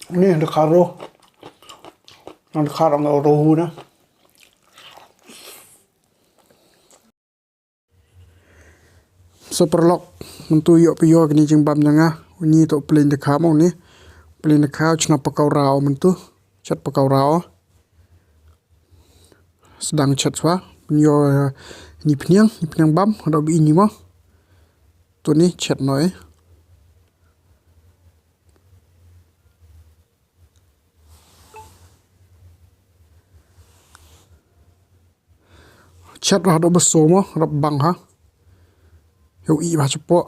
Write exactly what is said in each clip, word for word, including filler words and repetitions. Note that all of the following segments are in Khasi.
Ni da karo. Nang da karo nga rohu na. Sa paralok, mynta ïoh phi ïoh kane jingbam jong nga. Uni to plane da kha mo ni. Plane da kha u chna pakora o mynta. Chet pakora o. Sdang chet swa. Pynïoh, eh, ni pniang, ni pniang bam, haduh ba ini mo. To ni chet noh. Chet haduh ba so mo, rap bang ha. Ïoh i ba chepoh.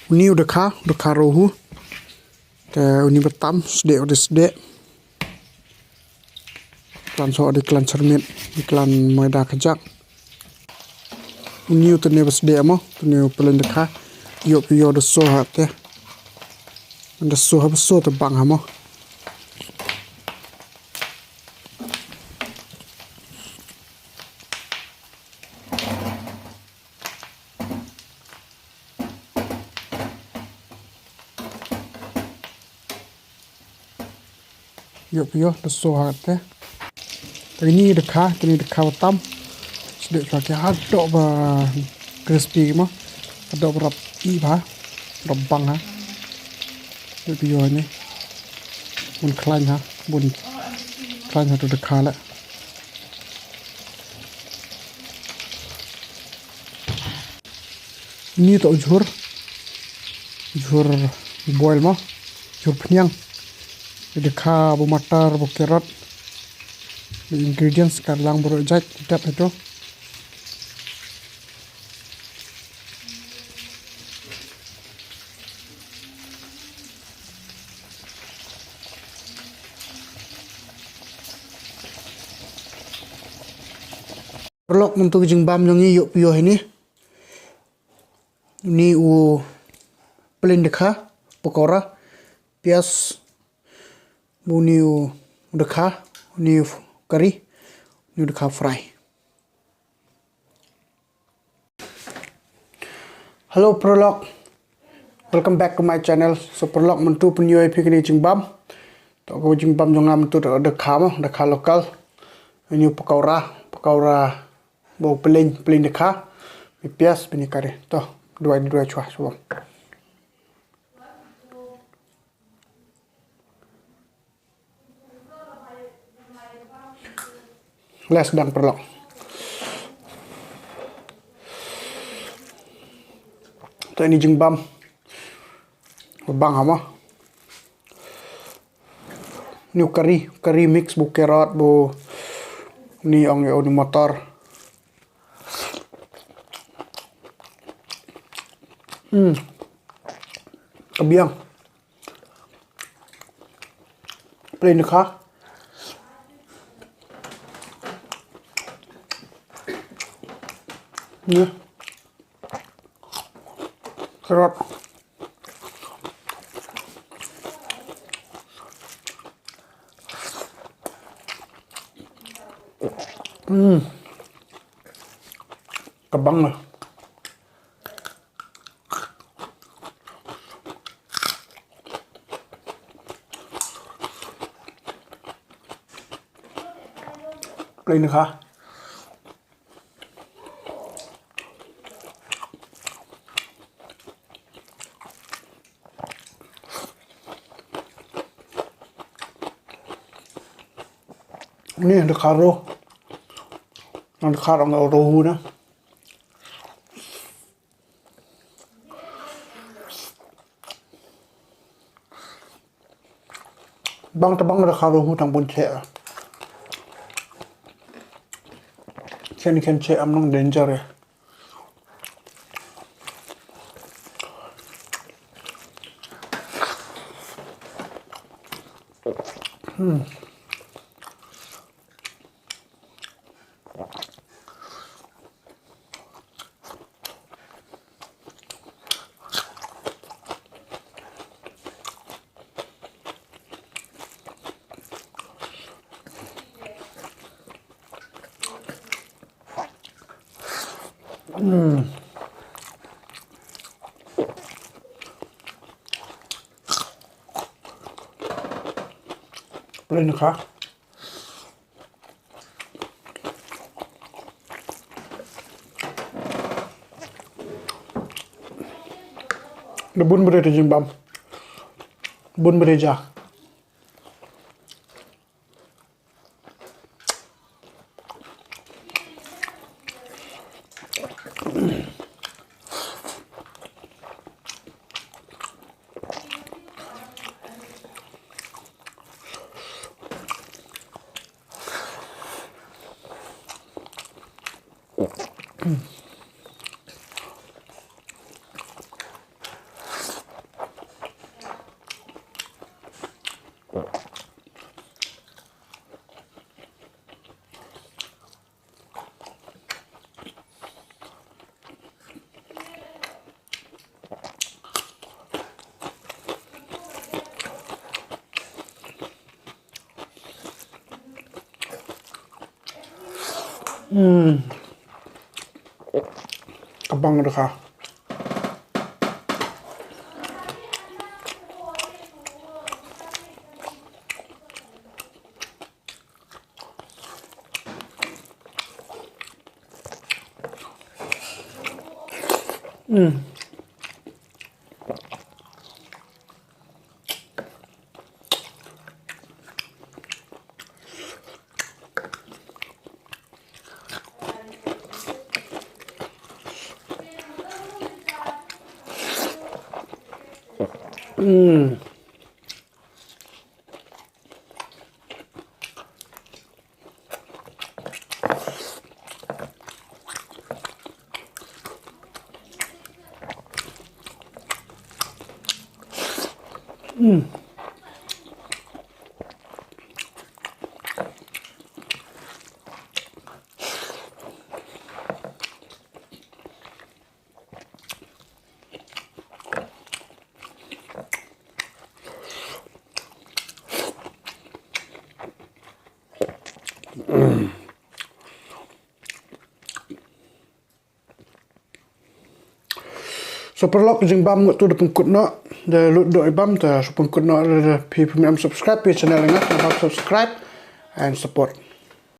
Uni u da kha, u da kha rohu. Te uni ba tam, sdeh, u da sdeh. Klan so, di klan syrmit, di klan maida kajak. Uni u tene ba sdeh mo, tene u plane da kha. Ïoh phi ïoh da so ha te. Da so ha ba so te bang ha mo. Ïoh phi ïoh da so ha te. Te ini da kha, ini da kha ba tam. Sdeh chwa ki haduh ba crispy mo. Haduh ba rap i ba. Rap bang ha. Ïoh phi ïoh ini. Bun khlaiñ ha. Bun khlaiñ ha to da kha la. Ni to jhur. Jhur boil mo. Jhur pniang. Da kha bo matar bo carrot. Ingredients ka lang bro jait dap itu. Paralok mynta ka jingbam jong ngi ïoh phi ïoh ini. Ni u plane da kha, pakora, pias, bu ni u da kha, ni u curry, ni u da kha fry. Hello paralok. Welcome back to my channel. So paralok mynta pynïoh ïa phi kane jingbam. To ka jingbam jong nga mynta da, da kha mo, da kha local. Ini pakora, pakora bo plane, plane da kha. Bad pias, bad ni curry. To, duwai, duwai chwa, chwa. Leh sdang paralok. To ini jingbam. Bang ha mo. Ni u curry, curry mix bu carrot bu ni ong ïa u ni matar. Hmm. Ka biang. Plane da kha. Ni. Carrot. Hmm. Ka bang lah. Plane da kha. Ni da kha ro. Nang da kha ro nga rohu na. Bang te bang da kha rohu tang bun che. Chen chen che am nang danger eh. Hmm. Hmm. Plain ka. Da bun bri te jingbam. Bun bri ja. Hmm. Ka bang da ka. Hmm. Hmm. Hmm. So paralok, jingbam ngut tu da pynkut noh, da lut doh i bam, te shu pynkut noh, da phi, phi ym subscribe phi channel nga, te bam subscribe and support.